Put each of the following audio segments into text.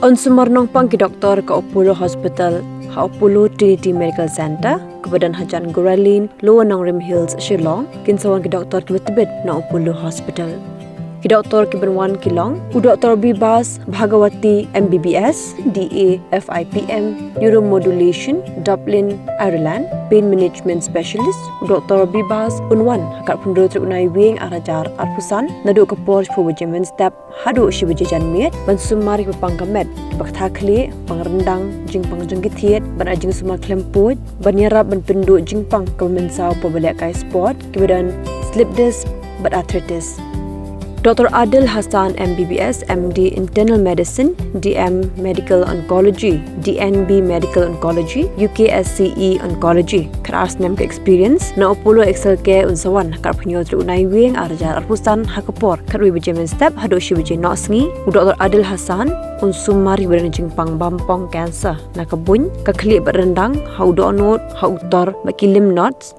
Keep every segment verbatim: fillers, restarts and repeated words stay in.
Yn sumar nongpang ki doktor ka Apollo Hospital ha Apollo Trinity Medical Centre, kaba don hajan Guralin, Lower Nongrim Hills, Shillong. Kin sa wan ki doktor kiba tbit na Apollo Hospital. Ki doktor kiban wan ki long u Doktor Bibas Bhagawati, M B B S, D A, F I P M, Neuromodulation, Dublin, Ireland, Pain Management Specialist. U Doktor Bibas un wan ha ka arphew hynriew tarik u Naiwieng ar hajar arphew san, naduh ka por shiphew baje mynstep haduh shi baje janmiet, ban sumar ïa ka pang ka met, ba ktah khlieh, pang ryndang, jingpang jong ki thied, ban ai jingsumar khlem pud, ban ïarap ban pynduh jingpang kaba mynsaw, pop ba leh kai sport, kiba don slip disc bad arthritis. Doktor Adil Hassan, M B B S, M D Internal Medicine, D M Medical Oncology, D N B Medical Oncology, U K S C E Oncology. Khatar snem ka experience, na Apollo Excel Care, un sa wan ha ka arphew hynñiew tarik u Naiwieng ar hajar arphew san, ha ka por khatwei baje mynstep haduh shi baje nohsngi. U Doktor Adil Hassan un sumar ïa kiba don jingpang bampong, cancer, na ka buiñ, ka khlieh bad ryndang, ha u dohnud, ha u tor bad ki lymph nodes,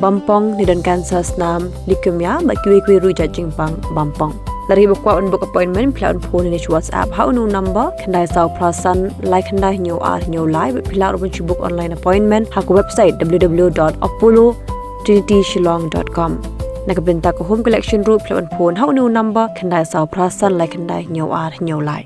bampong ne don cancer snam, leukemia bad kiwei kiwei ruh jait jingpang bampong. Lada phi kwah ban book appointment, phi lah ban phone ne WhatsApp ha une u number, khyndai saw phra san lai khyndai hynñiew ar hynñiew lai, bad phi lah ruh ban shu book online appointment ha ka website w w w dot apollo trinity shillong dot com. Na ka bynta ka home collection ruh, phi lah ban phone ha une u number, khyndai saw phra san lai khyndai hynñiew ar hynñiew lai.